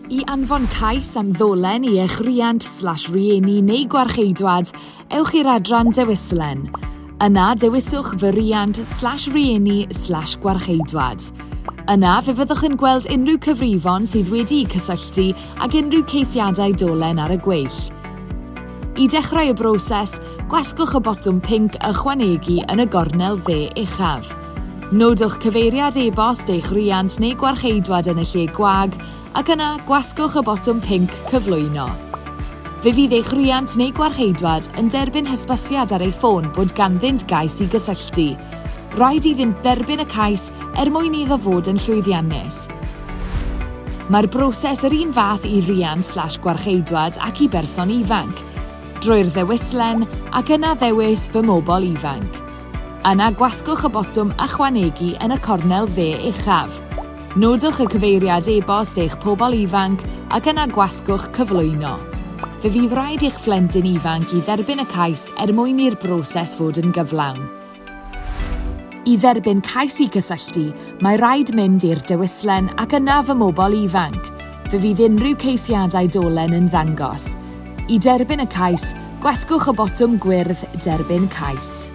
I anfon cais am ddolen i eich rhiant slash rieni neu gwarcheidwad, ewch i'r adran Dewislen. Yna, dewiswch Fy Rhiant slash Rieni slash Gwarcheidwad. Yna, fe fyddwch yn gweld unrhyw cyfrifon sydd wedi'u cysylltu ag unrhyw ceisiadau dolen ar y gweill. I dechrau y broses, gwasgwch y botwm pinc Ychwanegu yn y gornel dde uchaf. Nodwch cyfeiriad e-bost eich rhiant neu gwarcheidwad yn y lle gwag ac yna gwasgwch y botwm pinc Cyflwyno. Fe fydd eich rhiant neu gwarcheidwad yn derbyn hysbysiad ar eu ffôn bod ganddynt gais i gysylltu. Rhaid iddynt dderbyn y cais er mwyn iddo fod yn llwyddiannus. Mae'r broses yr un fath i riant slash gwarcheidwad ac i berson ifanc. Drwy'r ddewislen ac yna ddewis Fy Mhobl Ifanc. Yna gwasgwch y botwm Ychwanegu yn y cornel dde uchaf. Nodwch y cyfeiriad e-bost eich pobl ifanc ac yna gwasgwch Cyflwyno. Fe fydd rhaid i'ch phlentyn ifanc i dderbyn y cais er mwyn i'r broses fod yn gyflawn. I dderbyn cais i gysylltu, mae rhaid mynd i'r dewislen ac yna Fy Mhobl Ifanc. Fe fydd unrhyw ceisiadau dolen yn ddangos. I derbyn y cais, gwasgwch y botwm gwyrdd Derbyn Cais.